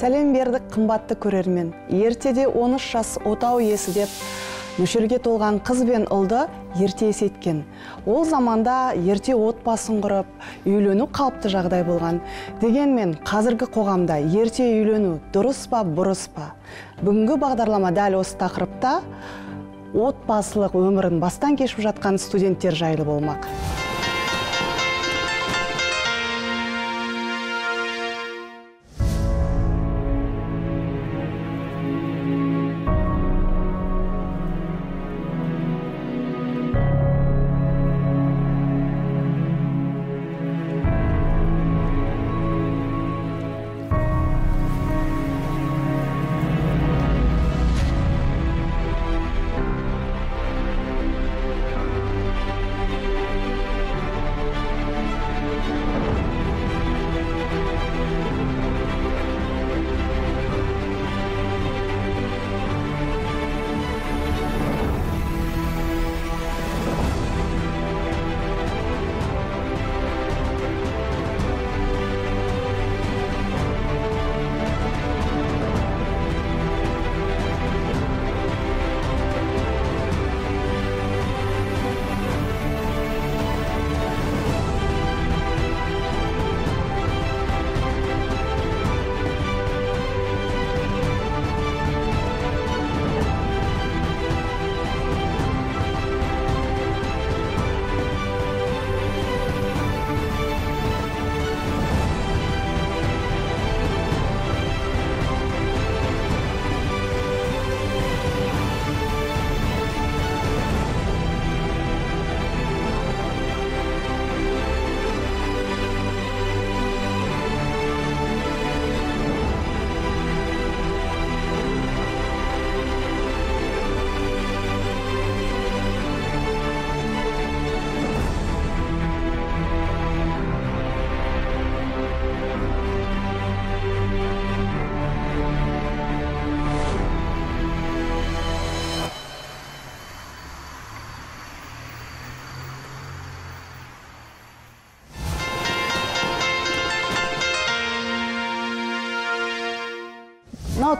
Сәлем бердік қымбатты көрермен. Ертеде 13 жас отау иесі деп мүшелге толған қыз бен ұлды ерте есейткен. Ол заманда ерте отбасын құрып, үйлену қалыпты жағдай болған. Дегенмен қазіргі қоғамда ерте үйлену дұрыс па, бұрыс па? Бүгінгі бағдарлама дәл осы тақырыпта отбасылық өмірін бастан кешіп жатқан студенттер жайлы болмақ.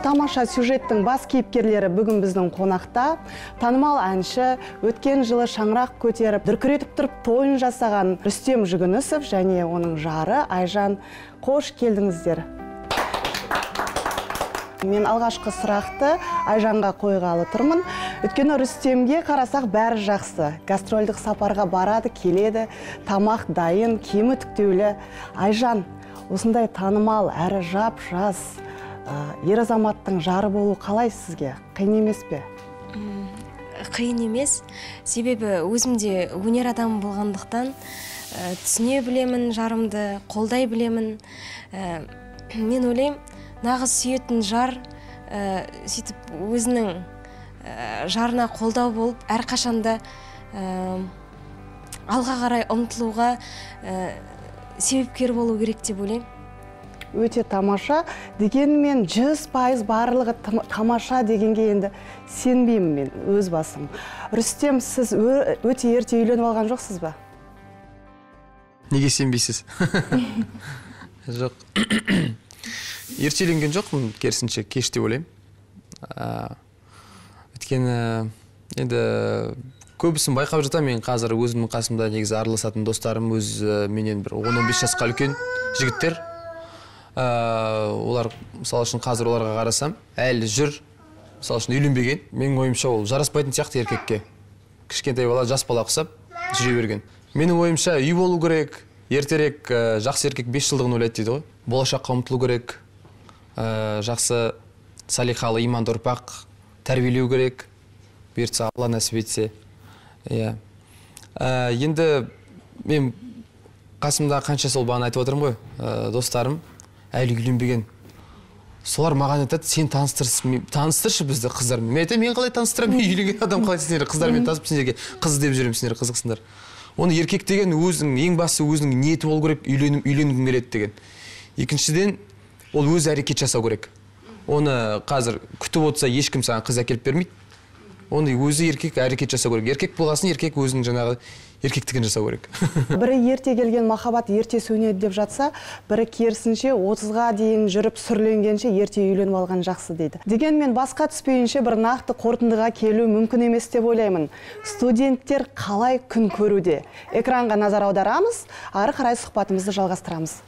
Тамаша сюжеттің бас кейіпкерлері бүгін біздің қонақта. Танымал әнші, өткен жылы шаңырақ көтеріп, дүркіретіп тұрып тойын жасаған Рүстем Жүгінісов және оның жары Айжан. Қош келдіңіздер. Мен алғашқы сұрақты Айжанға қойғалы тұрмын. Өйткені Рүстемге қарасақ бәрі жақсы. Гастрольдік сапарға барады, келеді, тамақ дайын, киімі түктеулі. Айжан, осындай танымал, әрі жап-жас ер азаматтың жары болу қалай сізге? Қиын емес пе? Қиын емес. Себебі өзім де өнер адамы болғандықтан түсіне білемін жарымды, қолдай білемін. Мен ойлаймын, нағыз сүйетін жар сөйтіп өзінің жарына қолдау болып, әрқашанда алға қарай ұмтылуға себепкер болу керек деп ойлаймын. Өте тамаша. Дегенмен 100% барлығы тамаша дегенге енді сенбеймін мен өз басым. Рүстем, сіз өте ерте үйленіп алған жоқсыз ба? Неге сенбейсіз? Жоқ. Ерте үйленген жоқпын, керісінше кеш деп ойлаймын. Өйткені енді көбісін байқап жатамын, мен қазір өзімнің қасымда негізі араласатын достарым өз менен бір 10-15 жасқа үлкен жігіттер. Олар, мысалы үшін, қазір оларға қарасам, әлі жүр, мысалы үшін, үйленбеген. Менің ойымша, ол жараспайтын сияқты еркекке. Кішкентай бала, жас бала құсап жүре берген. Менің ойымша, үй болу керек, ертерек жақсы еркек 5 жылдығын ойлайды дейді ғой. Болашаққа ұмтылу керек, жақсы салиқалы иманды ұрпақ тәрбиелеу керек, бұйыртса, Алла нәсіп етсе. Енді мен қасымда қанша сол бағана айтып отырмын ғой, достарым әлі үйленбеген. Солар маған айтады, сен таныстыршы бізді қыздармен. Мен айтамын, мен қалай таныстырамын, мен үйленген адам қалай сендер қыздармен танысып, сендерге қыз іздеп жүремін, сендер қызықсыңдар. Оны еркек деген өзінің, ең бастысы өзінің ниеті болу керек, үйленгім келеді деген. Екіншіден, ол өзі әрекет жасау керек. Оны қазір күтіп отырса ешкім саған қыз әкеліп бермейді. Оны өзі еркек әрекет жасау керек. Еркек болғасын еркек өзінің жаңағы Еркектігін жасау керек. Бірі ерте келген махаббат ерте сөнеді деп жатса, бірі керісінше 30-ға дейін жүріп сүрленгенше ерте үйленіп алған жақсы дейді. Дегенмен басқа түспейінше бір нақты қорытындыға келу мүмкін емес деп ойлаймын. Студенттер қалай күн көруде? Экранға назар аударамыз, ары қарай сұхбатымызды жалғастырамыз.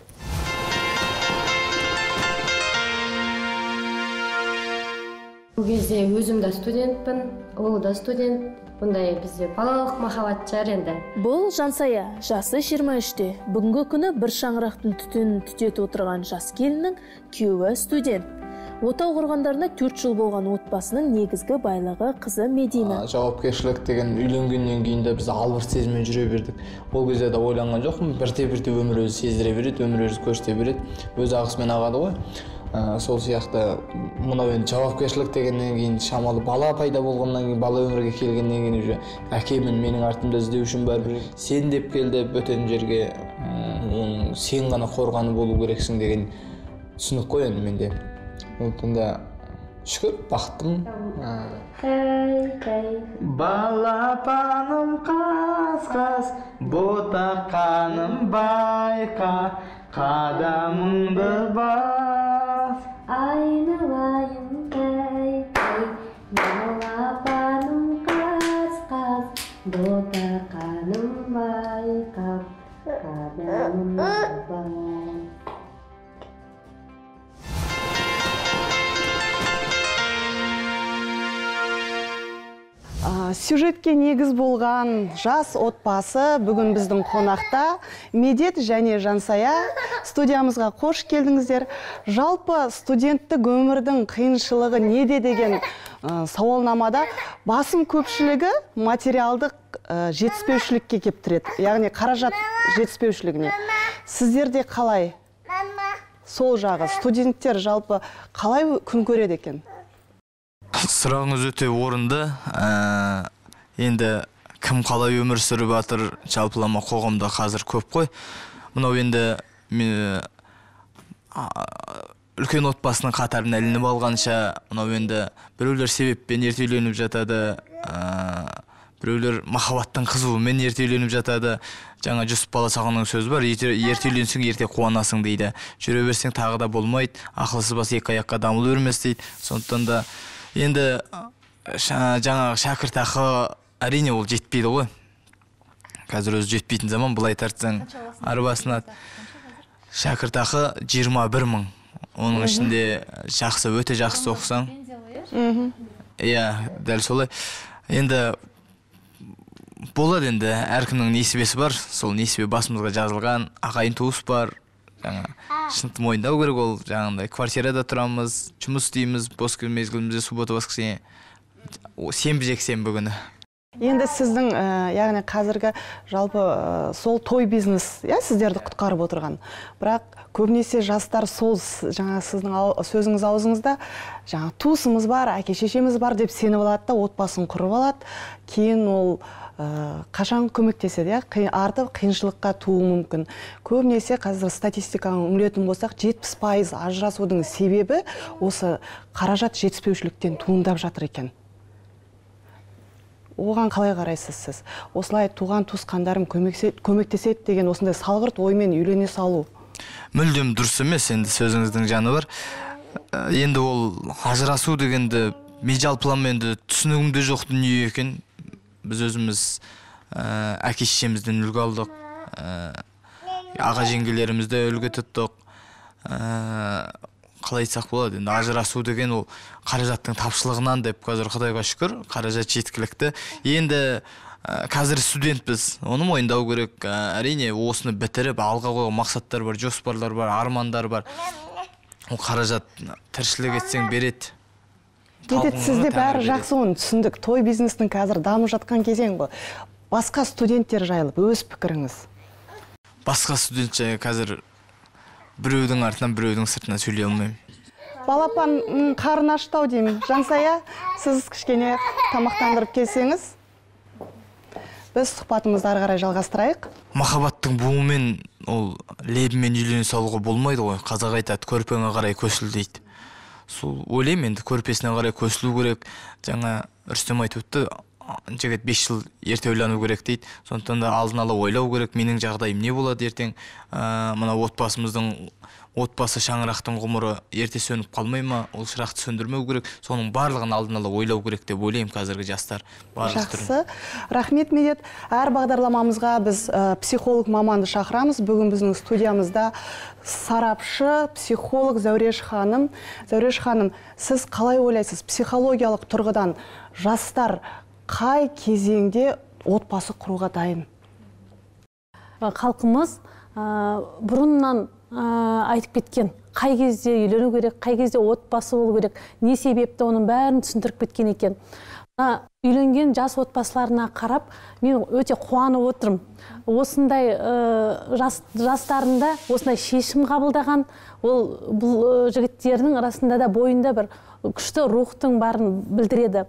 Бұл кезде өзім де студентпін, ол да студент. Бұндай бізде балалық махаббат шығар енді. Бұл Жансая, жасы 23-те. Бүгінгі күні бір шаңырақтың түтінін түтетіп отырған жас келіннің күйеуі студент. Отау құрғандарына 4 жыл болған отбасының негізгі байлығы қызы Медина. Жауапкершілік деген үйленгеннен кейін де біз албырт сезіммен жүре бердік. Ол кезде де ойланған жоқпын. Бірте-бірте өмір өзі сездіре береді, өмір өзі көрсете береді. Өз ағысымен ағады ғой. Сол сияқты мынау енді жауапкершілік дегеннен кейін шамалы бала пайда болғаннан кейін, бала өмірге келгеннен кейін уже әкемін менің артымда іздеушім бар, сен деп келді бөтен жерге, оның сен ғана қорғаны болу керексің деген түсінік қой енді менде. Сондықтан да шүкір, бақыттымын. Балапаным қас-қас, ботақаным байқа, қадамыңды бас. Айналайын қай-қай, балапаным қас-қас, ботақаным байқап, қадамыңды бас. Сюжетке негіз болған жас отбасы бүгін біздің қонақта Медет және Жансая. Студиямызға қош келдіңіздер. Жалпы студенттік өмірдің қиыншылығы неде деген сауалнамада басым көпшілігі материалдық жетіспеушілікке кептіреді, яғни қаражат жетіспеушілігіне. Сіздерде қалай? Сол жағы студенттер жалпы қалай күн көреді екен? Сұрағыңыз өте орынды. Енді кім қалай өмір сүріп жатыр, жалпылама қоғамда қазір көп қой. Мынау енді үлкен отбасының қатарына ілініп алғанша, мынау енді біреулер себеппен ерте үйленіп жатады, біреулер махаббаттың қызуымен ерте үйленіп жатады. Жаңа Жүсіп Баласағұнның сөзі бар, ерте үйленсең ерте қуанасың дейді. Жүре берсең тағы да болмайды, ақылсыз бас екі аяққа дамыл өрмес дейді. Сондықтан да енді жаңағы шәкіртақы әрине ол жетпейді ғой. Қазір өзі жетпейтін заман, былай тартсаң арбасына. Шәкіртақы 21 мың. Оның ішінде жақсы, өте жақсы оқысаң. Иә, дәл солай. Енді болады енді, әркімнің несібесі бар, сол несібе басымызға жазылған, ағайын туыс бар. Жаңа шынты мойындау керек ол, жаңағындай квартирада тұрамыз, жұмыс істейміз, бос мезгілімізде суббота, воскресенье, сенбі, жексенбі күні. Енді сіздің, яғни қазіргі жалпы сол той бизнес, иә, сіздерді құтқарып отырған. Бірақ көбінесе жастар сол жаңа сіздің сөзіңіз аузыңызда, жаңа туысымыз бар, әке шешеміз бар деп сеніп алады да, отбасын құрып алады. Кейін ол қашан көмектеседі, иә, артып қиыншылыққа тууы мүмкін. Көбінесе қазір статистиканы үңілетін болсақ, 70% ажырасудың себебі осы қаражат жетіспеушіліктен туындап жатыр екен. Оған қалай қарайсыз сіз? Осылай туған туысқандарым көмектеседі деген осындай салғырт оймен үйлене салу. Мүлдем дұрыс емес, енді сөзіңіздің жаны бар. Енді ол ажырасу дегенді мен жалпылама енді түсінігімде жоқ дүние екен. Біз өзіміз әке шешемізден үлгі алдық, аға жеңгелерімізді үлгі тұттық. Қалай айтсақ болады, енді ажырасу деген ол қаражаттың тапшылығынан деп қазір Құдайға шүкір, қаражат жеткілікті. Енді қазір студентпіз, оны мойындау керек. Әрине осыны бітіріп алға қойған мақсаттар бар, жоспарлар бар, армандар бар. Ол қаражат тіршілік етсең береді. Медет, сізде бәрі жақсы, оны түсіндік. Той бизнестің қазір дамып жатқан кезең ғой. Басқа студенттер жайлы өз пікіріңіз? Басқа студент жайлы қазір біреудің артынан, біреудің сыртынан сөйлей алмаймын. Балапан қарны аштау деймін. Жансая, сіз кішкене тамақтандырып келсеңіз, біз сұхбатымызды ары қарай жалғастырайық. Махаббаттың буымен, ол лебімен үйлене салуға болмайды ғой. Қазақ айтады, көрпеңе қарай көсіл дейді. Сол ойлаймын енді көрпесіне қарай көсілу керек. Жаңа Рүстем айтып өтті, жігіт 5 жыл ерте ойлану керек дейді. Сондықтан да алдын ала ойлау керек, менің жағдайым не болады ертең, мына отбасымыздың, отбасы шаңырақтың ғұмыры ерте сөніп қалмай ма, ол шырақты сөндірмеу керек. Соның барлығын алдын ала ойлау керек деп ойлаймын қазіргі жастар. Жақсы. Рахмет, Медет. Әр бағдарламамызға біз психолог маманды шақырамыз. Бүгін біздің студиямызда сарапшы, психолог Зәуреш ханым. Зәуреш ханым, сіз қалай ойлайсыз, психологиялық тұрғыдан жастар қай кезеңде отбасы құруға дайын? Халқымыз бұрыннан айтып кеткен, қай кезде үйлену керек, қай кезде отбасы болу керек, не себепті, оның бәрін түсіндіріп кеткен екен. Үйленген жас отбасыларына қарап, мен өте қуанып отырмын. Осындай жастарында осындай шешім қабылдаған, ол бұл жігіттердің арасында да бойында бір күшті рухтың барын білдіреді.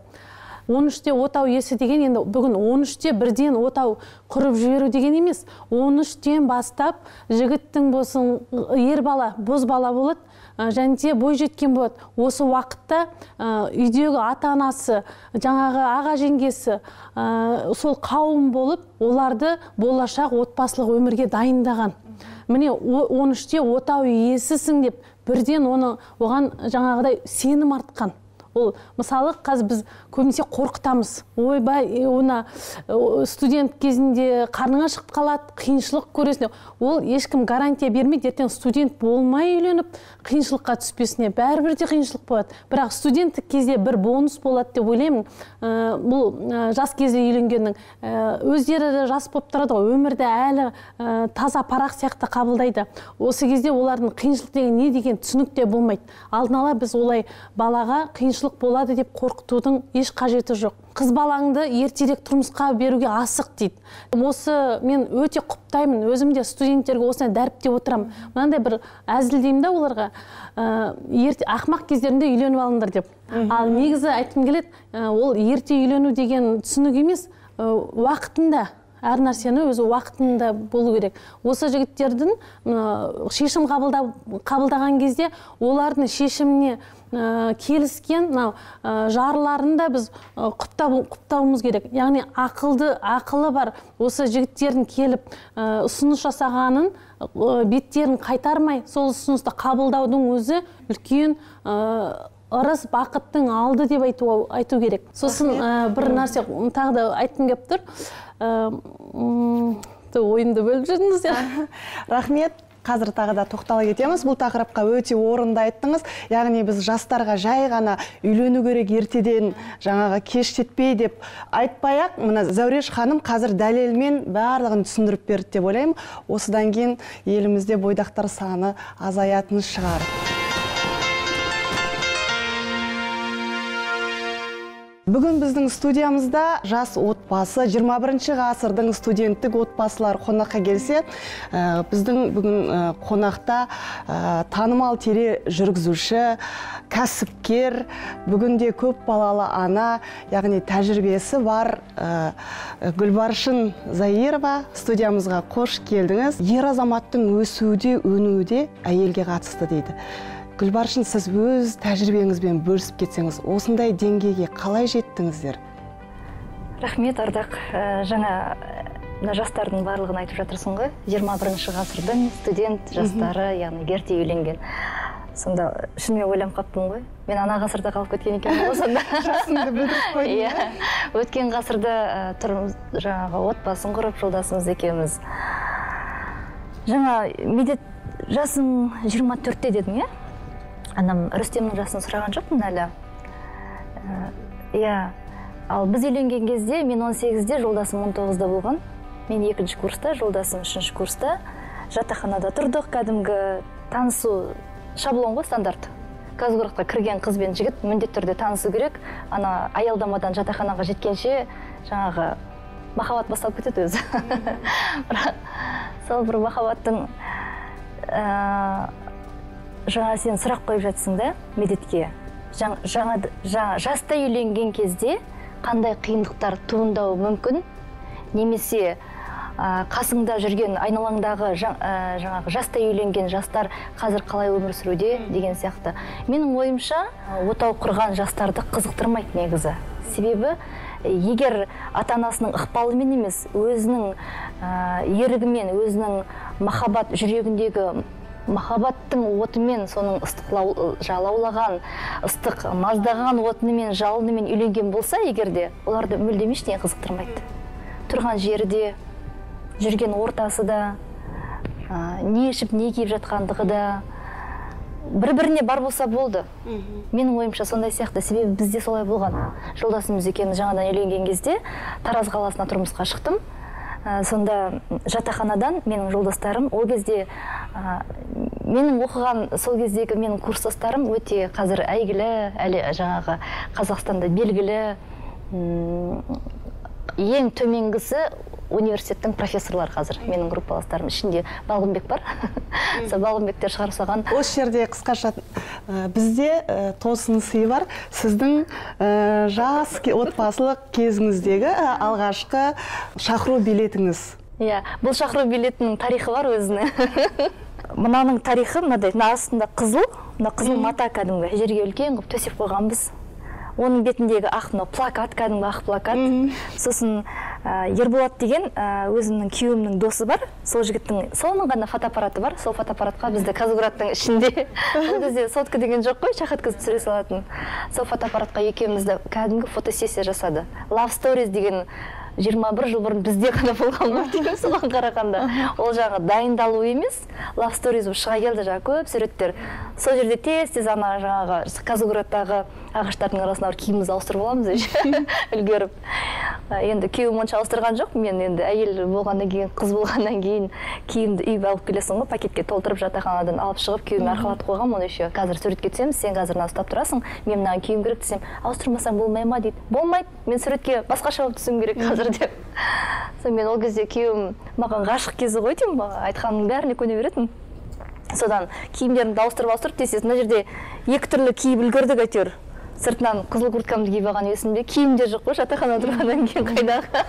13-те отау иесі деген, енді бүгін 13-те бірден отау құрып жіберу деген емес. 13-тен бастап жігіттің болсын, ер бала, боз бала болады, және де бой жеткен болады. Осы уақытта үйдегі ата-анасы, жаңағы аға жеңгесі, сол қауым болып, оларды болашақ отбасылық өмірге дайындаған. Міне 13-те отау иесісің деп бірден оны оған жаңағыдай сенім артқан. Ол, мысалы, қазір біз көбінесе қорқытамыз. Ойбай, оны студент кезінде қарныңа шығып қалады, қиыншылық көресің. Ол ешкім гарантия бермейді, ертең студент болмай үйленіп, қиыншылыққа түспесіне. Бәрібір де қиыншылық болады. Бірақ студенттік кезде бір бонус болады деп ойлаймын. Бұл жас кезде үйленгеннің өздері де жас болып тұрады ғой, өмірді әлі таза парақ сияқты қабылдайды. Осы кезде олардың қиыншылық деген не деген түсінік те болмайды. Алдын ала біз олай балаға қиыншылық болады деп қорқытудың еш қажеті жоқ. Қыз балаңды ертерек тұрмысқа беруге асық дейді. Осы мен өте құптаймын, өзім де студенттерге осыны дәріптеп отырамын. Мынандай бір әзілдеймін да оларға, ақымақ кездерінде үйленіп алыңдар деп. Ал негізі айтқым келеді, ол ерте үйлену деген түсінік емес, уақытында, әр нәрсені өзі уақытында болу керек. Осы жігіттердің шешім қабылдаған кезде олардың шешіміне келіскен жарларын да біз құптауымыз керек. Яғни ақылы бар осы жігіттердің келіп ұсыныс жасағанын, беттерін қайтармай сол ұсынысты қабылдаудың өзі үлкен ырыс бақыттың алды деп айту керек. Сосын бір нәрсе тағы да айтқым келіп тұр. Ойымды бөліп жүрдіңіздер. Рахмет. Қазір тағы да тоқтала кетеміз. Бұл тақырыпқа өте орынды айттыңыз. Яғни біз жастарға жай ғана үйлену керек ертеден, жаңағы кештетпей деп айтпай-ақ, мына Зәуреш ханым қазір дәлелмен барлығын түсіндіріп берді деп ойлаймын. Осыдан кейін елімізде бойдақтар саны азаятын шығар. Бүгін біздің студиямызда жас отбасы, 21-ші ғасырдың студенттік отбасылар қонаққа келсе, біздің бүгін қонақта танымал теле жүргізуші, кәсіпкер, бүгінде көп балалы ана, яғни тәжірибесі бар Гүлбаршын Заирова студиямызға қош келдіңіз. Ер азаматтың өсуі де, өнуі де әйелге қатысты дейді. Гүлбаршын, сіз өз тәжірибеңізбен бөлісіп кетсеңіз, осындай деңгейге қалай жеттіңіздер? Рахмет, Ардақ. Жаңа жастардың барлығын айтып жатырсың ғой. 21-ші ғасырдың студент жастары, яғни ерте үйленген. Сонда шынымен ойланып қаптым ғой. Мен ана ғасырда қалып кеткен екенмін ғой сонда. Жасыңды білдіріп қойдың. Иә. Өткен ғасырда жаңағы отбасын құрып, жолдасымыз екеуміз. Жаңа Медет, жасың 24-те дедің, иә? Анам Рүстемнің жасын сұраған жоқпын әлі. Иә, ал біз үйленген кезде мен 18-де, жолдасым 19-да болған. Мен 2-ші курста, жолдасым 3-ші курста. Жатақханада тұрдық, кәдімгі танысу шаблон ғой, стандарт. Казгородқа кірген қыз бен жігіт міндетті түрде танысу керек. Ана аялдамадан жатақханаға жеткенше жаңағы махаббат басталып кетеді өзі. Бірақ сол бір махаббаттың жаңа сен сұрақ қойып жатсың да Медетке. Жаңа жаста үйленген кезде қандай қиындықтар туындауы мүмкін, немесе қасыңда жүрген айналаңдағы жаңағы жаста үйленген жастар қазір қалай өмір сүруде деген сияқты. Менің ойымша, отау құрған жастарды қызықтырмайды негізі. Себебі Егер ата-анасының ықпалымен емес, өзінің ерігімен, өзінің махаббат жүрегіндегі махаббаттың отымен, соның ыстық жалаулаған, ыстық маздаған отынымен, жалынымен үйленген болса, егерде оларды мүлдем ештеңе қызықтырмайды. Тұрған жері де, жүрген ортасы да, не ішіп, не киіп жатқандығы да, бір-біріне бар болса болды. Менің ойымша сондай сияқты, себебі бізде солай болған. Жолдасымыз екеуміз жаңадан үйленген кезде Тараз қаласына тұрмысқа шықтым. Сонда жатақханадан менің жолдастарым, ол кезде менің оқыған сол кездегі менің курстастарым өте қазір әйгілі, әлі жаңағы Қазақстанда белгілі, ең төменгісі университеттің профессорлары қазір менің группаластарым ішінде Балғынбек бар. Сол Балғынбектер шығарып салған. Осы жерде қысқаша бізде тосын сый бар. Сіздің жас отбасылық кезіңіздегі алғашқы шақыру билетіңіз. Иә, бұл шақыру билетінің тарихы бар өзінің. Мынаның тарихы мынадай, мына астында қызыл, мына қызыл мата кәдімгі жерге үлкен қылып төсеп қойғанбыз. Оның бетіндегі ақ мынау плакат, кәдімгі ақ плакат. Сосын Ерболат деген өзімнің күйеуімнің досы бар. Сол жігіттің соның ғана фотоаппараты бар. Сол фотоаппаратқа бізді Казградтың ішінде, ол кезде сотка деген жоқ қой, шақ еткізіп түсіре салатын. Сол фотоаппаратқа екеумізді кәдімгі фотосессия жасады. Love Stories деген 21 жыл бұрын бізде ғана болған ғой деймін, соған қарағанда. Ол жағы дайындалу емес, Love Stories болып шыға келді жаңағы көп суреттер. Сол жерде тез-тез ана жаңағы Казградтағы ағаштардың арасына барып киімімізді ауыстырып аламыз үлгеріп. Енді күйеуім онша ауыстырған жоқ, мен енді әйел болғаннан кейін, қыз болғаннан кейін киімді үйге алып келесің ғой, пакетке толтырып жатақханадан алып шығып күйеуіме арқалатып қойғанмын оны еще. Қазір суретке түсеміз, сен қазір мынаны ұстап тұрасың, мен мынаны киюім керек десем, ауыстырмасаң болмай ма дейді. Болмайды, мен суретке басқаша болып түсуім керек қазір деп. Сонымен ол кезде күйеуім маған ғашық кезі ғой деймін, айтқанының бәріне көне беретін. Содан киімдерімді ауыстырып-ауыстырып тез-тез мына жерде екі түрлі киіп үлгердік әйтеуір. Сыртынан қызыл курткамды киіп алған есімде, киім де жоқ қой, жатақханада тұрғаннан кейін қайдағы.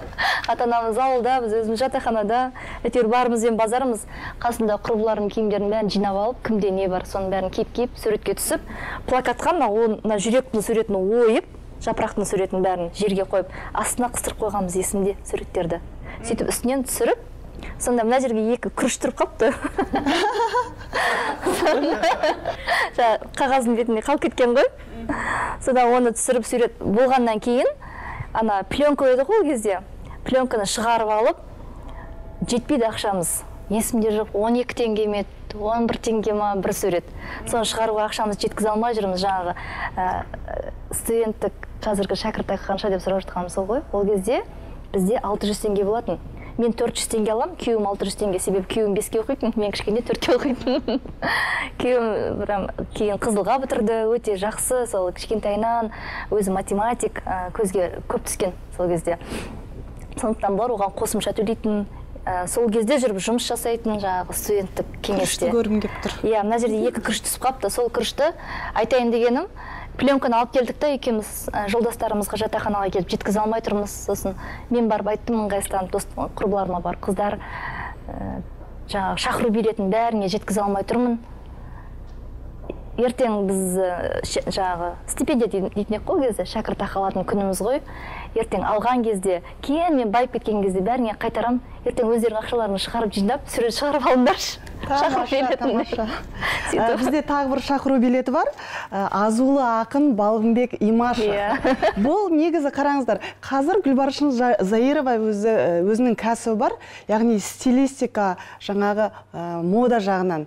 Ата-анамыз ауылда, біз өзіміз жатақханада, әйтеуір барымызбен базарымыз. Қасында құрбыларым киімдерін бәрін жинап алып, кімде не бар, соның бәрін киіп-киіп, суретке түсіп, плакатқа мына жүректің суретін ойып, жапырақтың суретін бәрін жерге қойып, астына қыстырып қойғанбыз есімде суреттерді. Сөйтіп үстінен түсіріп, сонда мына жерге екі күріш тұрып қапты. Қағаздың бетінде қалып кеткен ғой. Содан оны түсіріп сурет болғаннан кейін, ана пленка еді ғой ол кезде, пленканы шығарып алып, жетпейді ақшамыз. Есімде жоқ, 12 теңге ме, 11 теңге ма бір сурет. Соны шығаруға ақшамыз жеткізе алмай жүрміз. Жаңағы студенттік қазіргі шәкіртақы қанша деп сұрап жатқаным сол ғой. Ол кезде бізде 600 теңге болатын. Мен 400 теңге алам, күйеуім 600 теңге, себебі күйеуім 5-ке оқитын, мен кішкене 4-ке оқитын. Күйеуім прям кейін қызылға бітірді, өте жақсы, сол кішкентайынан өзі математик, көзге көп түскен сол кезде. Сондықтан бар оған қосымша төлейтін, сол кезде жүріп жұмыс жасайтын жаңағы студенттік кеңесте. Күрішті көргім келіп тұр. Иә, мына жерде екі күріш түсіп қапты, сол күрішті айтайын дегенім, пленканы алып келдік та екеуміз жолдастарымызға жатақханаға келіп жеткізе алмай тұрмыз. Сосын мен барып айттым ыңғайсызданып, дос құрбыларыма барып, қыздар, жаңағы шақыру билетін бәріне жеткізе алмай тұрмын. Ертең біз жаңағы стипендия дейтін ек қой кезде, шәкіртақы алатын күніміз ғой. Ертең алған кезде, кейін мен байып кеткен кезде бәріңе қайтарам. Ертең өздерінің ақшаларын шығарып жинап, сурет шығарып алыңдаршы. Тамаша, тамаша. Бізде тағы бір шақыру билеті бар. Азулы ақын Балғынбек Имашев. Бұл негізі қараңыздар, қазір Гүлбаршын Заирова өзінің кәсібі бар, яғни стилистика, жаңағы мода жағынан.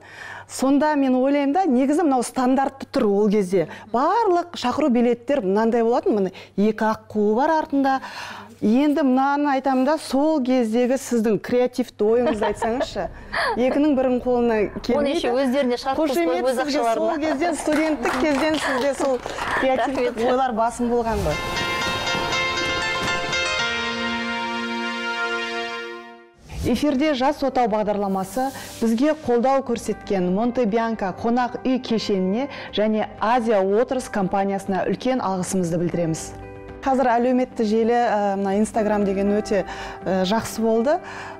Сонда мен ойлаймын да, негізі мынау стандартты тұр ол кезде. Барлық шақыру билеттер мынандай болатын, міне екі ақ қуы бар артында. Енді мынаны айтамын да, сол кездегі сіздің креативті ойыңызды айтсаңызшы. Екінің бірінің қолына келмейді. Оны еще өздеріне шарт қосып қойып, өз ақшаларына. Сол кезден, студенттік кезден сізде сол креативті ойлар басым болған ғой. Эфирде Жас отау бағдарламасы бізге қолдау көрсеткен Монте Бианка қонақ үй кешеніне және Азия Уотерс компаниясына үлкен алғысымызды білдіреміз. Қазір әлеуметті желі, мына Инстаграм деген өте жақсы болды.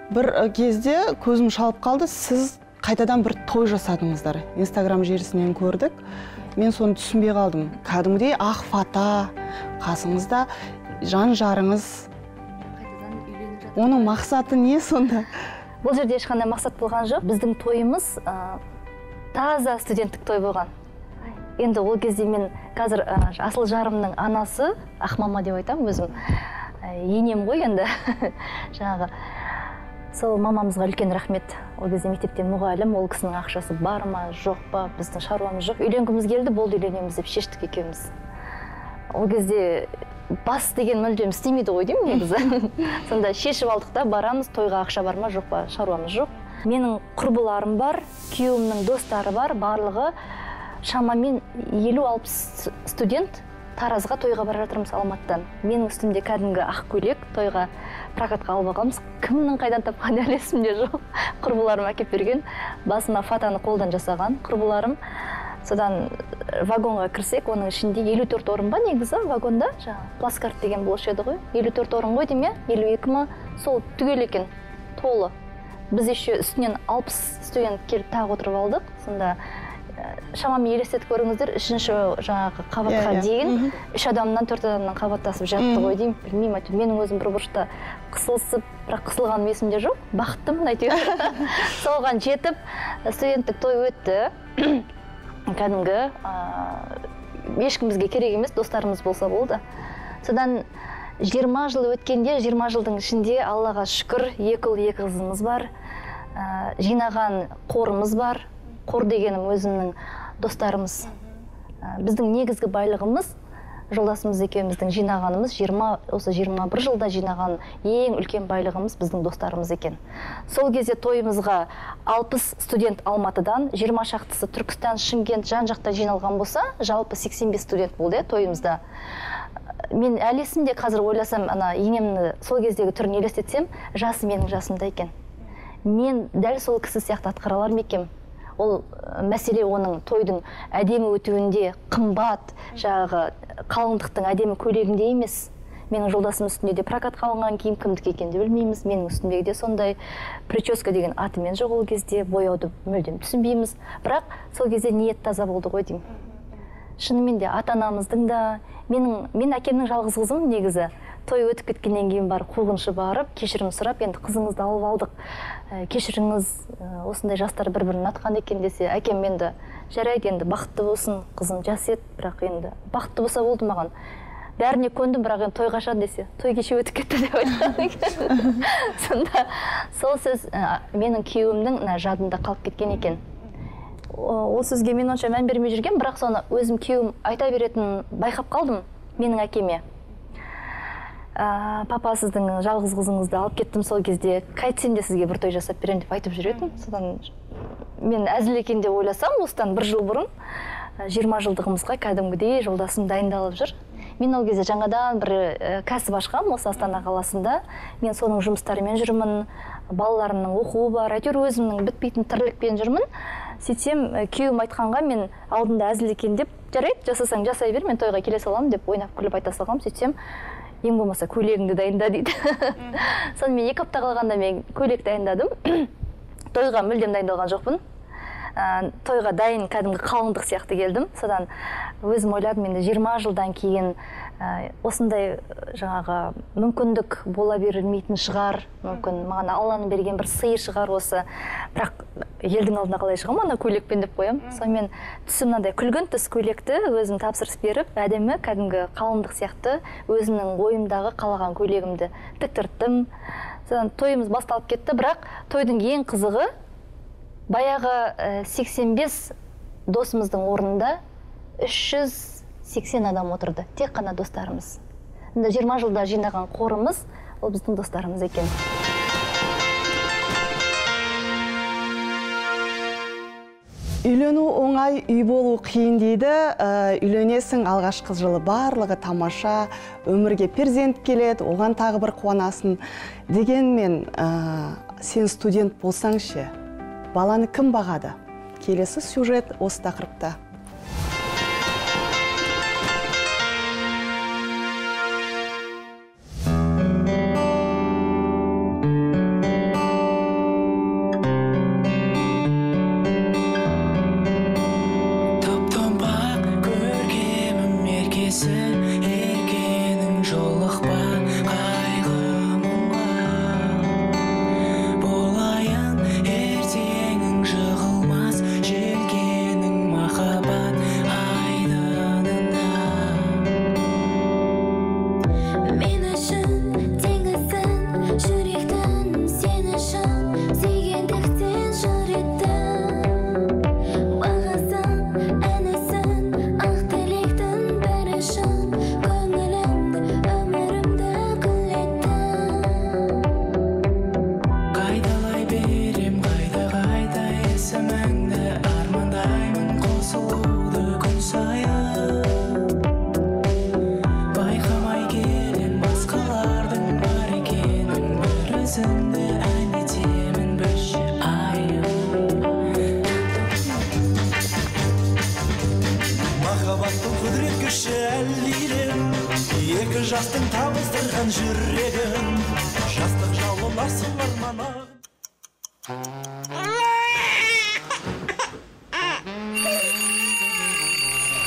Бір кезде көзім шалып қалды, сіз қайтадан бір той жасадыңыздар. Инстаграм желісінен көрдік. Мен соны түсінбей қалдым. Кәдімгідей ақ фата қасыңызда. жан жарыңыз. Оның мақсаты не сонда? Бұл жерде ешқандай мақсат болған жоқ. Біздің тойымыз таза студенттік той болған. Енді ол кезде мен қазір асыл жарымның анасы, Ақмама деп айтамын өзім, енем ғой енді. Жаңағы сол мамамызға үлкен рахмет. Ол кезде мектепте мұғалім, ол кісінің ақшасы бар ма, жоқ па, біздің шаруамыз жоқ. Үйленгіміз келді, болды үйленеміз деп шештік екеуміз. Ол кезде бас деген мүлдем істемейді ғой деймін негізі. Сонда шешіп алдық та барамыз, тойға ақша бар ма, жоқ па, шаруамыз жоқ. Менің құрбыларым бар, күйеуімнің достары бар, барлығы шамамен 50-60 студент Таразға тойға бара жатырмыз Алматыдан. Менің үстімде кәдімгі ақ көйлек, тойға прокатқа алып алғанбыз. Кімнің қайдан тапқаны әлі есімде жоқ. Құрбыларым әкеп берген. Басыма фатаны қолдан жасаған құрбыларым. Содан вагонға кірсек, оның ішінде 54 орын ба негізі вагонда, жаңағы плацкарт деген болушы еді ғой. 54 орын ғой деймін, 52 ма, сол түгел екен, толы. Біз еще үстінен 60 студент келіп тағы отырып алдық. Сонда шамамен елестетіп көріңіздер, үшінші жаңағы қабатқа дейін 3 адамнан 4 адамнан қабаттасып жатты ғой деймін. Білмеймін, әйтеуір менің өзім бір бұрышта қысылысып, бірақ қысылғаным есімде жоқ, бақыттымын әйтеуір. Соған жетіп студенттік той өтті. Кәдімгі ешкім бізге керек емес, достарымыз болса болды. Содан 20 жыл өткенде, 20 жылдың ішінде Аллаға шүкір, 2 ұл 2 қызымыз бар, жинаған қорымыз бар. Қор дегенім өзімнің достарымыз. Біздің негізгі байлығымыз жолдасымыз екеуміздің жинағанымыз 20, осы 21 жылда жинаған ең үлкен байлығымыз біздің достарымыз екен. Сол кезде тойымызға 60 студент Алматыдан, 20 шақтысы Түркістан, Шымкент, жан-жақта жиналған болса, жалпы 85 студент болды тойымызда. Мен әлі есімде, қазір ойласам, ана енемні сол кездегі түрін елестетсем, жасы менің жасымда екен. Мен дәл сол кісі сияқты атқара алар ма екенмін? Ол мәселе оның тойдың әдемі өтуінде, қымбат, жаңағы қалыңдықтың әдемі көйлегінде емес. Менің жолдасым үстінде де прокатқа алынған киім, кімдікі екенін де білмейміз. Менің үстімдегі де сондай прическа деген атымен жоқ ол кезде, бояуды мүлдем түсінбейміз. Бірақ сол кезде ниет таза болды ғой деймін. Шынымен де ата-анамыздың да, мен әкемнің жалғыз қызым негізі. Той өтіп кеткеннен кейін барып қуғыншы барып, кешірім сұрап, енді қызыңызды алып алдық, кешіріңіз, осындай жастар бір-бірін ұнатқан екен десе, әкем енді жарайды, енді бақытты болсын, қызым жас еді, бірақ енді бақытты болса болды маған. Бәріне көндім, бірақ енді той қашан десе, той кеше өтіп кетті деп айтқан екен. Сонда сол сөз менің күйеуімнің жадында қалып кеткен екен. Ол сөзге мен онша мән бермей жүрген, бірақ соны өзім күйеуім айта беретінін байқап қалдым менің әкеме. Папа, сіздің жалғыз қызыңызды алып кеттім сол кезде, қайтсем де сізге бір той жасап беремін деп айтып жүретін. Содан мен әзіл екен деп ойласам, осыдан бір жыл бұрын 20 жылдығымызға кәдімгідей жолдасым дайындалып жүр. Мен ол кезде жаңадан бір кәсіп ашқам осы Астана қаласында. Мен соның жұмыстарымен жүрмін, балаларымның оқуы бар, әйтеуір өзімнің бітпейтін тірлікпен жүрмін. Сөйтсем, күйеуім айтқанға мен алдында әзіл екен деп, жарайды, жасасаң жасай бер, мен тойға келе саламын деп ойнап күліп айта салғам. Сөйтсем, ең болмаса көйлегіңді дайында дейді. Сонымен 2 апта қалғанда мен көйлек дайындадым. Тойға мүлдем дайындалған жоқпын. Тойға дайын кәдімгі қалыңдық сияқты келдім. Содан өзім ойладым, енді 20 жылдан кейін осындай жаңағы мүмкіндік бола берілмейтін шығар, мүмкін маған Алланың берген бір сыйы шығар осы. Бірақ елдің алдына қалай шығамын ана көйлекпен деп қоямын. Сонымен түсім мынандай күлгін түс көйлекті өзім тапсырыс беріп, әдемі кәдімгі қалыңдық сияқты өзімнің ойымдағы қалаған көйлегімді тіктірттім. Содан тойымыз басталып кетті, бірақ тойдың ең қызығы баяғы 85 досымыздың орнында 380 адам отырды. Тек қана достарымыз. Енді 20 жылда жинаған қорымыз ол біздің достарымыз екен. Үйлену оңай, үй болу қиын дейді. Үйленесің, алғашқы жылы барлығы тамаша, өмірге перзент келеді, оған тағы бір қуанасың. Дегенмен, сен студент болсаң ше, баланы кім бағады? Келесі сюжет осы тақырыпта. Топ-томпақ көркемім еркесі, еркенің жолықпай. Жастың табыстырған жүрегін, жастық жалын асыл арманы.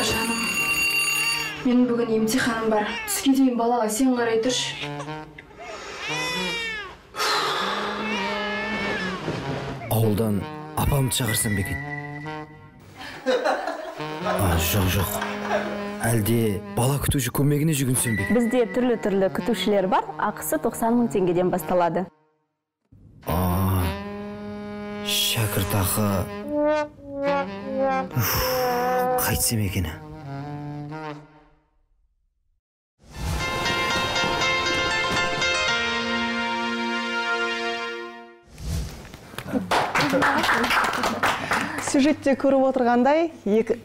Жаным, менің бүгін емтиханым бар. Түске дейін балаға сен қарай тұршы. Ауылдан апамды шақырсам ба екен? Жоқ, жоқ. Әлде бала күтуші көмегіне жүгінсем бе? Бізде түрлі-түрлі күтушілер бар, ақысы 90 мың теңгеден басталады. Шәкіртақы... Қайтсем екен? Сюжетте көріп отырғандай,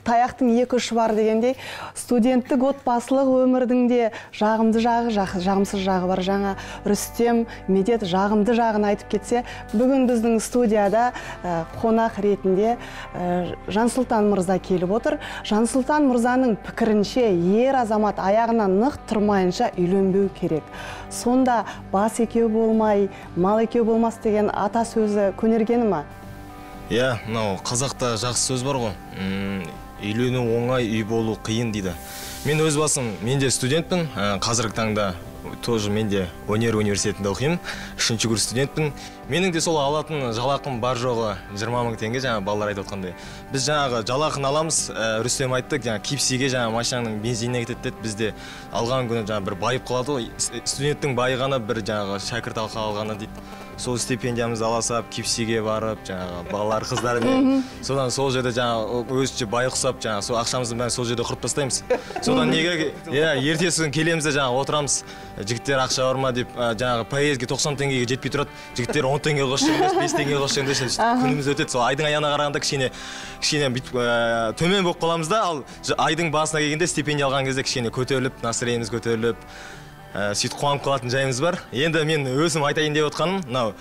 таяқтың екі ұшы бар дегендей, студенттік отбасылық өмірдің де жағымды жағы, жағымсыз жағы бар. Жаңа Рүстем, Медет жағымды жағын айтып кетсе, бүгін біздің студияда қонақ ретінде Жансұлтан мырза келіп отыр. Жансұлтан мырзаның пікірінше, ер азамат аяғына нық тұрмайынша үйленбеу керек. Сонда бас екеу болмай, мал екеу болмас деген ата сөзі көнергені ма? Иә, мынау қазақта жақсы сөз бар ғой. Үйлену оңай, үй болу қиын дейді. Мен өз басым, мен де студентпін. Қазіргі таңда тоже мен де өнер университетінде оқимын. 3-ші курс студентпін. Менің де сол алатын жалақым бар жоғы 20 мың теңге, жаңа балалар айтып отқандай. Біз жаңағы жалақыны аламыз, Рүстем айтты, жаңа кипсиге, жаңа машинаның бензиніне кетеді деді. Бізде алған күні жаңа бір байып қалады ғой. Студенттің байығаны бір жаңағы шәкіртақы алғаны дейді. Сол стипендиямызды ала сап, кипсиге барып, жаңағы балалар, қыздармен, содан сол жерде жаңағы өзінше бай ұқсап, жаңағы сол ақшамыздың бәрін сол жерде құрып тастаймыз. Содан неге, иә, ертесі күні келеміз де жаңағы отырамыз, жігіттер ақша бар ма деп, жаңағы поездге 90 теңгеге жетпей тұрады, жігіттер 10 теңге қосып жіберіңдерші, 5 теңге қосып жіберіңдерші, күніміз өтеді. Сол айдың аяғына қарағанда кішкене бүйтіп төмен болып қаламыз да, ал айдың басына келгенде стипендия алған кезде кішкене көтеріліп, настроениеміз көтеріліп, сөйтіп қуанып қалатын жайымыз бар. Енді мен өзім айтайын деп отқаным, мынау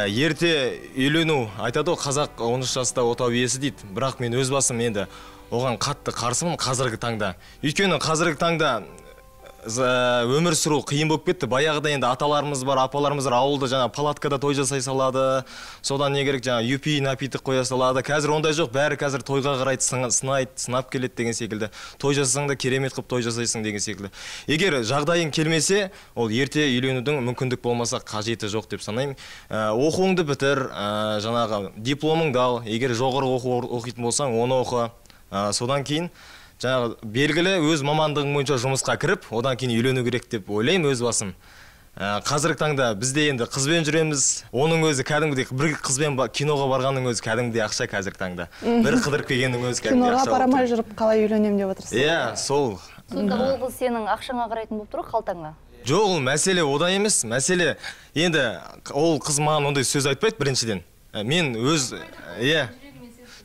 ерте үйлену айтады ғой, қазақ 13 жаста отау иесі дейді. Бірақ мен өз басым енді оған қатты қарсымын қазіргі таңда. Өйткені қазіргі таңда өмір сүру қиын болып кетті. Баяғыда енді аталарымыз бар, апаларымыз бар, ауылда жаңа палаткада той жасай салады. Содан не керек, жаңа юпи напиток қоя салады. Қазір ондай жоқ, бәрі қазір тойға қарайды, сынайды, сынап келеді деген секілді. Той жасасаң да керемет қылып той жасайсың деген секілді. Егер жағдайың келмесе, ол ерте үйленудің мүмкіндік болмаса қажеті жоқ деп санаймын. Оқуыңды бітір, жаңағы дипломыңды ал. Егер жоғары оқу оқитын болсаң, оны оқы. Содан кейін жаңағы белгілі өз мамандығың бойынша жұмысқа кіріп, одан кейін үйлену керек деп ойлаймын өз басым. Қазіргі таңда бізде енді қызбен жүреміз, оның өзі кәдімгідей бір қызбен киноға барғанның өзі кәдімгідей ақша қазіргі таңда. Бір қыдырып келгеннің өзі кәдімгідей ақша. Киноға бармай жүріп қалай үйленемін деп отырсыз? Иә, сол. Сонда ол қыз сенің ақшаңа қарайтын болып тұр, қалтаңа? Жоқ, ол мәселе ода емес, мәселе енді ол қыз маған ондай сөз айтпайды біріншіден. Мен өз, иә.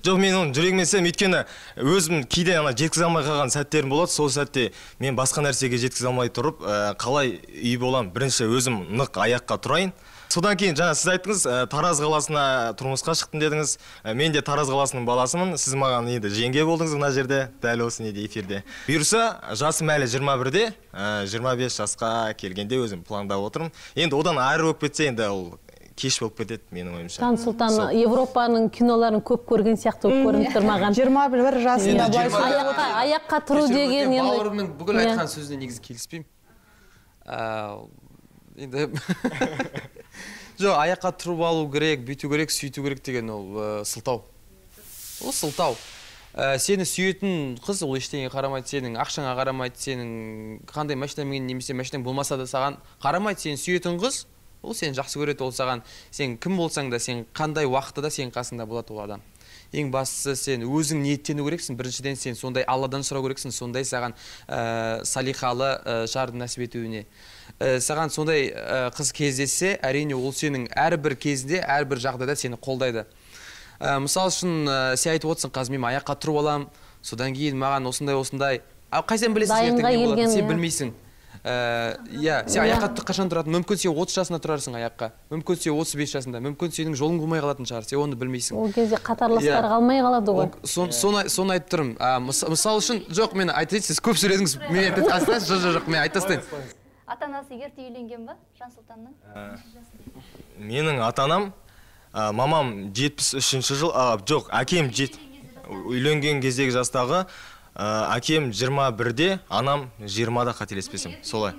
Жоқ, мен оны жүрегіме сенемін, өйткені өзім кейде ана жеткізе алмай қалған сәттерім болады. Сол сәтте мен басқа нәрсеге жеткізе алмай тұрып, қалай үй боламын? Бірінші өзім нық аяққа тұрайын. Содан кейін жаңа сіз айттыңыз, Тараз қаласына тұрмысқа шықтым дедіңіз. Мен де Тараз қаласының баласымын. Сіз маған енді жеңге болдыңыз мына жерде, дәл осы неде эфирде. Бұйырса, жасым әлі 21-де, 25 жасқа келгенде өзім пландап отырмын. Енді одан әрі болып кетсе, енді ол кеш болып кетеді менің ойымша. Жансұлтан Европаның киноларын көп көрген сияқты көрініп тұр маған. 21 жасында былай аяққа тұру деген енді бауырымның бүкіл айтқан сөзіне негізі келіспеймін. Енді жоқ, аяққа тұрып алу керек, бүйту керек, сөйту керек деген ол сылтау. Ол сылтау. Сені сүйетін қыз ол ештеңеге қарамайды, сенің ақшаңа қарамайды, сенің қандай машина мінген немесе машинаң болмаса да саған қарамайды. Сені сүйетін қыз ол сені жақсы көреді, ол саған, сен кім болсаң да, сен қандай уақытта да сенің қасында болады ол адам. Ең бастысы сен өзің ниеттену керексің. Біріншіден сен сондай Алладан сұрау керексің, сондай саған салиқалы жарды нәсіп етуіне. Саған сондай қыз кездессе, әрине ол сенің әрбір кезінде, әрбір жағдайда сені қолдайды. Мысал үшін, сен айтып отырсың, қазір мен аяққа тұрып алам, содан кейін маған осындай-осындай. Ал қайдан білесің ертең не болатынын, сен білмейсің. Иә, сен аяққа қашан тұратын? Мүмкін сен 30 жасында тұрарсың аяққа. Мүмкін сен 35 жасында, мүмкін сенің жолың болмай қалатын шығар, сен оны білмейсің. Ол кезде қатарластар қалмай қалады ғой. Соны айтып тұрмын. Мысал үшін, жоқ, мен айтайын, сіз көп сөйледіңіз, мен айтып тастайын, жоқ, мен айтып тастайын. Ата-анасы ерте үйленген ба, Жансұлтанның? Менің ата-анам, мамам 73-ші жыл, жоқ, әкем үйленген кездегі жастағы, әкем 21-де, анам 20-да, қателеспесем, солай.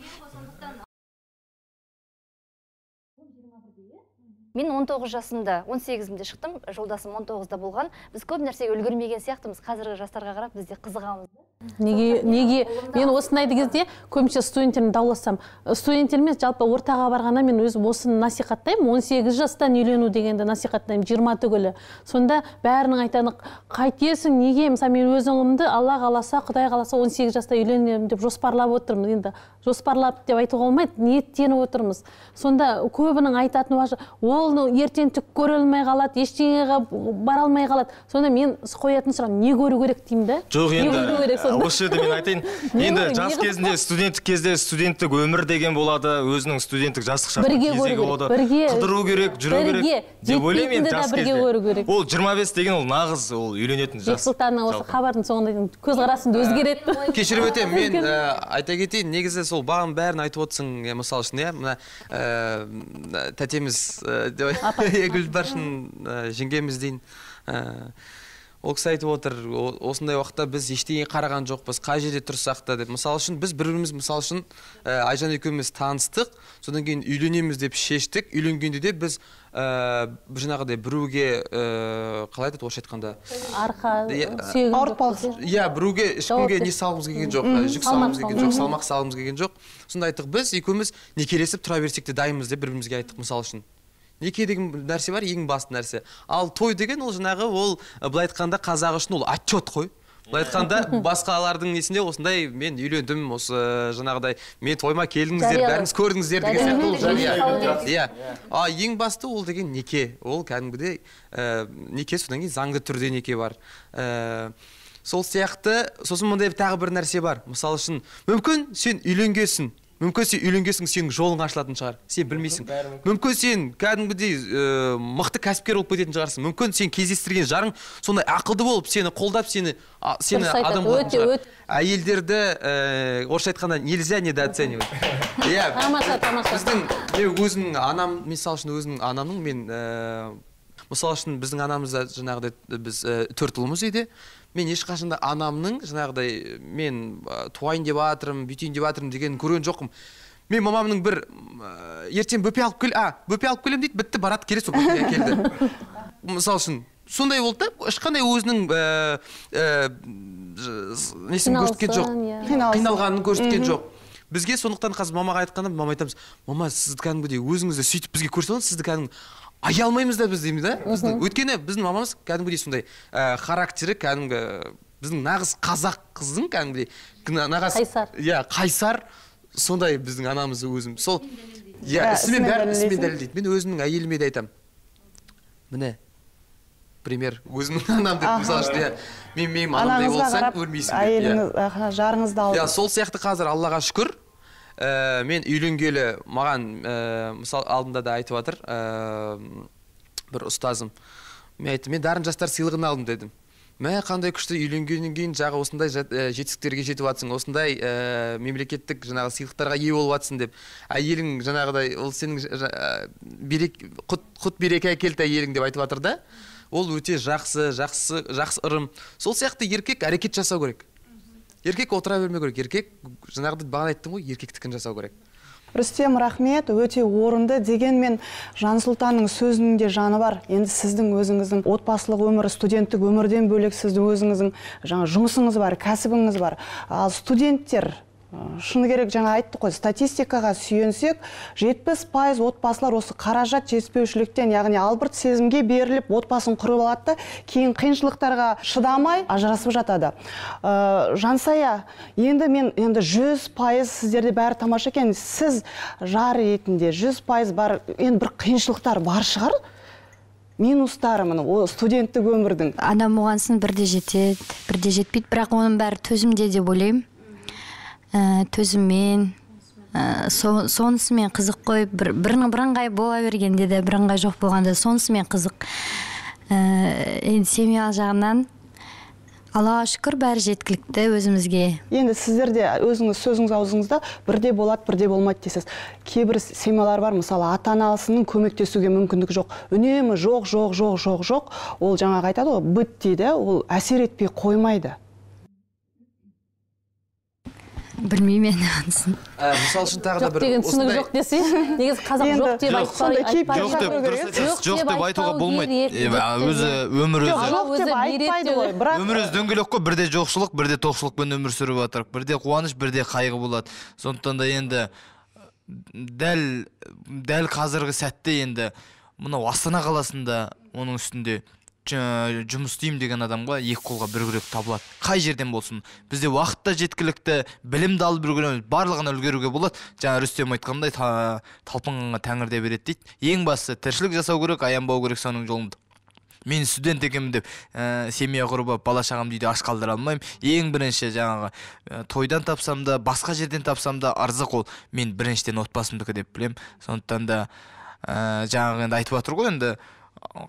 Мен 19 жасымда, 18-імде шықтым, жолдасым 19-да болған. Біз көп нәрсеге үлгермеген сияқтымыз. Қазіргі жастарға қарап біз де қызығамыз. Неге? Мен осындай кезде көбінесе студенттермен дауласам. Студенттермен жалпы ортаға барғанда мен өзім осыны насихаттаймын. 18 жастан үйлену дегенді насихаттаймын, 20 түгілі. Сонда бәрінің айтаны, қайтесің, неге? Мысалы, мен өз ұлымды Алла қаласа, Құдай қаласа 18 жаста үйленемін деп жоспарлап отырмын. Енді жоспарлап деп айтуға болмайды, ниеттеніп отырмыз. Сонда көбінің айтатыны ол ертең түк көре алмай қалады, ештеңеге бара алмай қалады. Сонда мен қоятын сұрағым, не көру керек деймін да? Жоқ, енді осы жерде мен айтайын. Енді жас кезінде, студенттік кезде студенттік өмір деген болады, өзінің студенттік жастық шақтың кезегі болады. Қыдыру керек, жүру керек деп ойлаймын енді жас кезде. Ол 25 деген ол нағыз, ол үйленетін жас. Бексұлтанның осы хабардың соңында көзқарасымды өзгертті. Кешіріп өтемін, мен айта кетейін, негізі сол бағым бәрін айтып отырсың, мысал үшін, иә, мына тәтеміз Гүлбаршын жеңгеміз дейін. Ол кісі айтып отыр, осындай уақытта біз ештеңе қараған жоқпыз, қай жерде тұрсақ та деп. Мысал үшін, біз бір-біріміз, мысал үшін, Айжан екеуміз таныстық, содан кейін үйленеміз деп шештік. Үйленгенде де біз жаңағыдай біреуге, қалай айтады орысша айтқанда? Арқа, сүйегін. Ауыртпалық. Иә, біреуге ешкімге не салғымыз келген жоқ, жүк салғымыз келген жоқ, салмақ салғымыз келген жоқ. Сонда айттық, біз екеуміз некелесіп тұра берсек те дайынбыз деп бір-бірімізге айттық, мысал үшін. Неке деген нәрсе бар, ең басты нәрсе. Ал той деген ол жаңағы, ол былай айтқанда қазақ үшін ол отчет қой. Былай айтқанда басқалардың несінде осындай мен үйлендім, осы жаңағыдай мен тойыма келдіңіздер, бәріңіз көрдіңіздер деген сияқты ол жария. Иә. А ең басты ол деген неке. Ол кәдімгідей неке, содан кейін заңды түрде неке бар. Сол сияқты, сосын мындай тағы бір нәрсе бар. Мысал үшін, мүмкін сен үйленгенсің. Мүмкін сен үйленгенсің, сенің жолың ашылатын шығар, сен білмейсің. Мүмкін сен кәдімгідей мықты кәсіпкер болып кететін шығарсың. Мүмкін сен кездестірген жарың сондай ақылды болып, сені қолдап, сені адам қылатын шығар. Әйелдерді, орысша айтқанда, нельзя недооценивать. Тамаша, тамаша. Біздің, мен өзімнің анам, мысал үшін өзімнің анамның, мен, мысал үшін біздің анамызда жаңағыдай біз төрт ұлымыз үйде. Мен ешқашанда анамның жаңағыдай мен туайын деп жатырмын, бүйтейін деп жатырмын дегенін көрген жоқпын. Мен мамамның бір ертең бөпе алып кел, бөпе алып келемін дейді, бітті, барады, келесі сол бөпе әкелді. Мысал үшін, сондай болды да, ешқандай өзінің несін көрсеткен жоқ, қиналғанын көрсеткен жоқ. Бізге сондықтан қазір мамаға айтқанда, мама айтамыз, мама, сіз кәдімгідей өзіңізді сөйтіп бізге көрсетіп, сізді кәдімгі ая алмаймыз да біз дейміз да. Өйткені біздің мамамыз кәдімгідей сондай характері, кәдімгі біздің нағыз қазақ қыздың кәдімгідей нағыз қайсар. Иә, қайсар, сондай біздің анамыз өзім. Сол, иә, ісімен бәрін ісімен дәлелдейді. Мен өзімнің әйеліме де айтамын. Міне, пример, өзімнің анам деп, мысалы үшін, иә, мен анамдай болсаң өлмейсің деп. Әйеліңіз, жарыңызды алып. Иә, сол сияқты қазір Аллаға шүкір. Мен үйленгелі маған, мысал алдында да айтып жатыр, бір ұстазым. Мен айттым, мен Дарын жастар сыйлығын алдым дедім. Мә, қандай күшті, үйленгеннен кейін жағы осындай жетістіктерге жетіп жатсың, осындай мемлекеттік жаңағы сыйлықтарға ие болып жатсың деп. Әйелің жаңағыдай, ол сенің құт береке әкелді әйелің деп айтып жатыр да. Ол өте жақсы, жақсы, жақсы ырым. Сол сияқты еркек әрекет жасау керек. Еркек отыра бермеу керек. Еркек, жаңағыдай бағана айттым ғой, еркектікін жасау керек. Рүстем, рахмет, өте орынды. Дегенмен Жансұлтанның сөзінің де жаны бар. Енді сіздің өзіңіздің отбасылық өмірі, студенттік өмірден бөлек сіздің өзіңіздің жаңа жұмысыңыз бар, кәсібіңіз бар. Ал студенттер, шыны керек, жаңа айттық қой, статистикаға сүйенсек, 70% отбасылар осы қаражат жетіспеушіліктен, яғни албырт сезімге беріліп, отбасын құрып алады да, кейін қиыншылықтарға шыдамай ажырасып жатады. Жансая, енді мен енді 100% сіздерде бәрі тамаша екен, сіз жар ретінде 100% бар, енді бір қиыншылықтар бар шығар? Минустары міне, ол студенттік өмірдің. Адам болған соң бірде жетеді, бірде жетпейді, бірақ оның бәрі төзімде деп ойлаймын. Төзіммен, Сонысымен қызық қой, бірыңғай бола бергенде де, бірыңғай жоқ болғанда сонысымен қызық. Енді семья жағынан Аллаға шүкір, бәрі жеткілікті өзімізге. Енді сіздер де өзіңіз сөзіңіз аузыңызда бірде болады, бірде болмайды дейсіз. Кейбір семьялар бар, мысалы, ата-анасының көмектесуге мүмкіндігі жоқ. Үнемі жоқ, жоқ, жоқ, жоқ, жоқ. Ол жаңағы айтады ғой, быт дейді, ол әсер етпей қоймайды. Білмеймін енді анысын. Мысал үшін тағы да бір жоқ деген түсінік жоқ десейші. Негізі қазақ жоқ деп айтпайды. Жоқ деп айтуға болмайды. Өзі өмір өзі. Жоқ деп айтпайды ғой. Өмір өзі дөңгелек қой, бірде жоқшылық, бірде тоқшылықпен өмір сүріп жатырық. Бірде қуаныш, бірде қайғы болады. Сондықтан да енді дәл қазіргі сәтте енді мынау Астана қаласында, оның үстінде жұмыс істеймін деген адамға екі қолға бір күрек табылады. Қай жерден болсын. Бізде уақыт та жеткілікті, білім де алып үлгереміз, барлығына үлгеруге болады. Жаңа Рүстем айтқандай, талпынғанға тәңір де береді дейді. Ең бастысы тіршілік жасау керек, аянбау керек соның жолында. Мен студент екенмін деп семья құрып, бала шағамды үйде аш қалдыра алмаймын. Ең бірінші жаңағы тойдан тапсам да, басқа жерден тапсам да ырзық ол мен біріншіден отбасымдікі деп білемін. Сондықтан да жаңағы енді айтып жатыр ғой, енді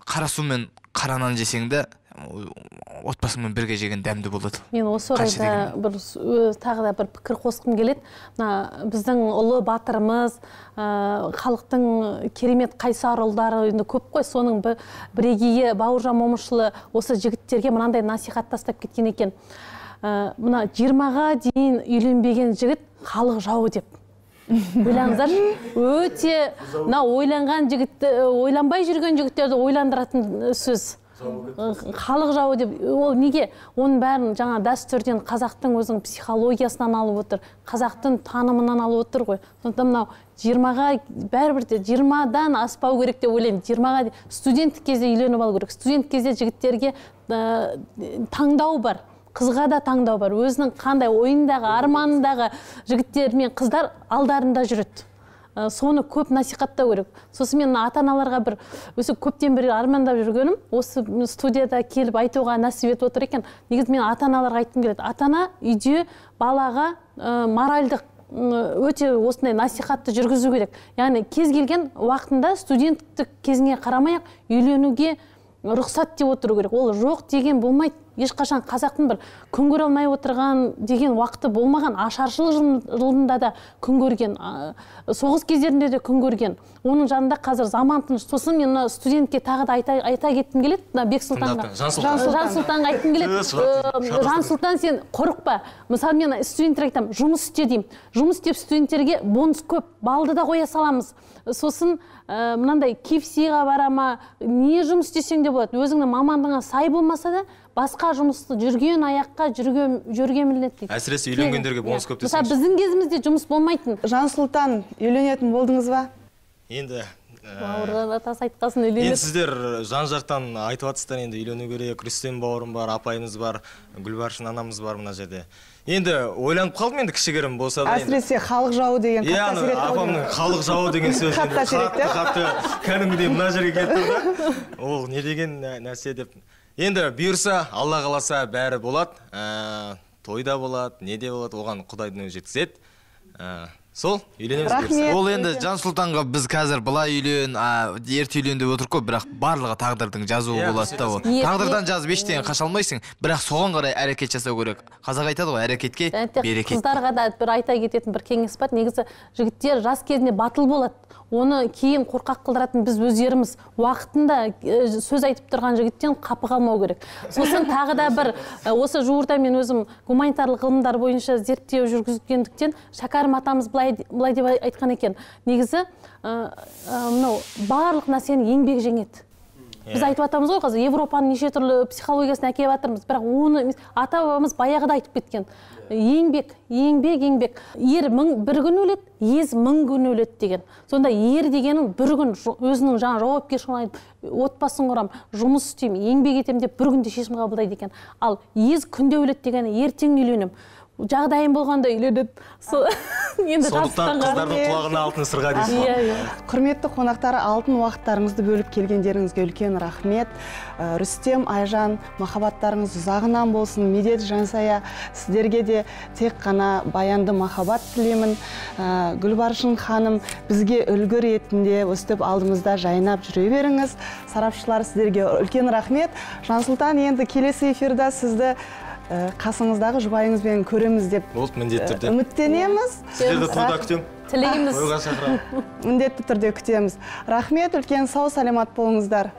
қара сумен қара нан жесең де отбасыңмен бірге жеген дәмді болады. Мен осы орайда бір тағы да бір пікір қосқым келеді. Мына біздің ұлы батырымыз, халықтың керемет қайсар ұлдары енді көп қой, соның бірегейі Бауыржан Момышұлы осы жігіттерге мынандай насихат тастап кеткен екен. Мына 20-ға дейін үйленбеген жігіт халық жауы деп. Ойлаңыздар, өте мына ойланған жігітті, ойланбай жүрген жігіттерді ойландыратын сөз. Халық жауы деп, ол неге? Оның бәрін жаңа дәстүрден, қазақтың өзінің психологиясынан алып отыр, қазақтың танымынан алып отыр ғой. Сондықтан мынау 20-ға бәрібір де 20-дан аспау керек деп ойлаймын. 20-ға студенттік кезде үйленіп алу керек. Студент кезде жігіттерге таңдау бар. Қызға да таңдау бар. Өзінің қандай ойындағы, арманындағы жігіттер мен қыздар алдарында жүреді. Соны көп насихаттау керек. Сосын мен ата-аналарға бір осы көптен бері армандап жүргенім, осы студияда келіп айтуға нәсіп етіп отыр екен. Негізі мен ата-аналарға айтқым келеді. Ата-ана үйде балаға моральдық өте осындай насихатты жүргізу керек. Яғни кез келген уақытында студенттік кезіңе қарамай-ақ үйленуге рұқсат деп отыру керек. Ол жоқ деген болмайды. Ешқашан қазақтың бір күн көре алмай отырған деген уақыты болмаған. Ашаршылық жылында да күн көрген, соғыс кездерінде де күн көрген. Оның жанында қазір заман тыныш. Сосын мен мына студентке тағы да айта кеткім келеді. Мына Бексұлтанға, Жансұлтанға айтқым келеді. Жансұлтан, сен қорықпа. Мысалы, мен студенттерге айтамын, жұмыс істе деймін. Жұмыс істеп студенттерге бонус көп, балды да қоя саламыз. Сосын мынандай KFC-ға барама, не жұмыс істесең де болады. Өзіңнің мамандығыңа сай болмаса да, басқа жұмысты жүрген аяққа жүрген міндет дейді. Әсіресе үйленгендерге бонус көп десеңші. Мысалы, біздің кезімізде жұмыс болмайтын. Жансұлтан, үйленетін болдыңыз ба? Енді бауырдан атасы айтқасын үйленеді. Енді сіздер жан-жақтан айтып жатсыздар, енді үйлену керек. Рүстем бауырым бар, апайымыз бар, Гүлбаршын анамыз бар мына жерде. Енді ойланып қалдым, енді кішігірім болса да. Әсіресе халық жауы деген қатты әсер етті. Апамның халық жауы деген сөзі қатты әсер етті. Қатты кәдімгідей мына жерге келіп тұр да. Ол не деген нәрсе деп. Енді бұйырса, Алла қаласа бәрі болады. Тойда болады, не де болады, оған Құдайдың өзі жеткізеді. Сол, үйленеміз бұйырса. Ол енді Жансұлтанға біз қазір былай үйлен, ерте үйлен деп отырық қой, бірақ барлығы тағдырдың жазуы болады да ол. Тағдырдан жазып ештеңе қаша алмайсың, бірақ соған қарай әрекет жасау керек. Қазақ айтады ғой, әрекетке берекет. Қыздарға да бір айта кететін бір кеңес бар. Негізі жігіттер жас кезінде батыл болады. Оны кейін қорқақ қылдыратын біз өздеріміз. Уақытында сөз айтып тұрған жігіттен қапы қалмау керек. Сосын тағы да бір осы жуырда мен өзім гуманитарлық ғылымдар бойынша зерттеу жүргізгендіктен Шәкәрім атамыз былай деп айтқан екен. Негізі мынау барлық нәрсені еңбек жеңеді. Біз айтып жатамыз ғой қазір Европаның неше түрлі психологиясын әкеліп жатырмыз, бірақ оны ата-бабамыз баяғыда айтып кеткен. Еңбек, еңбек, еңбек. Ер бір күн өледі, ез 1000 күн өледі деген. Сонда ер дегенің бір күн өзінің жаңа жауапкершілігін айтып, отбасын құрам, жұмыс істеймін, еңбек етемін деп бір күнде шешім қабылдайды екен. Ал ез күнде өледі дегені ертең үйленемін. Жағдайым болғанда үйленеді. Енді сондықтан қыздардың құлағына алтын сырға дейсіз ғой. Иә, иә. Құрметті қонақтар, алтын уақыттарыңызды бөліп келгендеріңізге үлкен рахмет. Рүстем, Айжан, махаббаттарыңыз ұзағынан болсын. Медет, Жансая, сіздерге де тек қана баянды махаббат тілеймін. Гүлбаршын ханым, бізге үлгі ретінде өстіп алдымызда жайнап жүре беріңіз. Сарапшылар, сіздерге үлкен рахмет. Жансұлтан, енді келесі эфирда сізді қасыңыздағы жұбайыңызбен көреміз деп болды, міндетті түрде үміттенеміз. Сіздерді тойда күтемін. Тілейміз. Тойға шақырамын. Міндетті түрде күтеміз. Рахмет үлкен, сау саламат болыңыздар.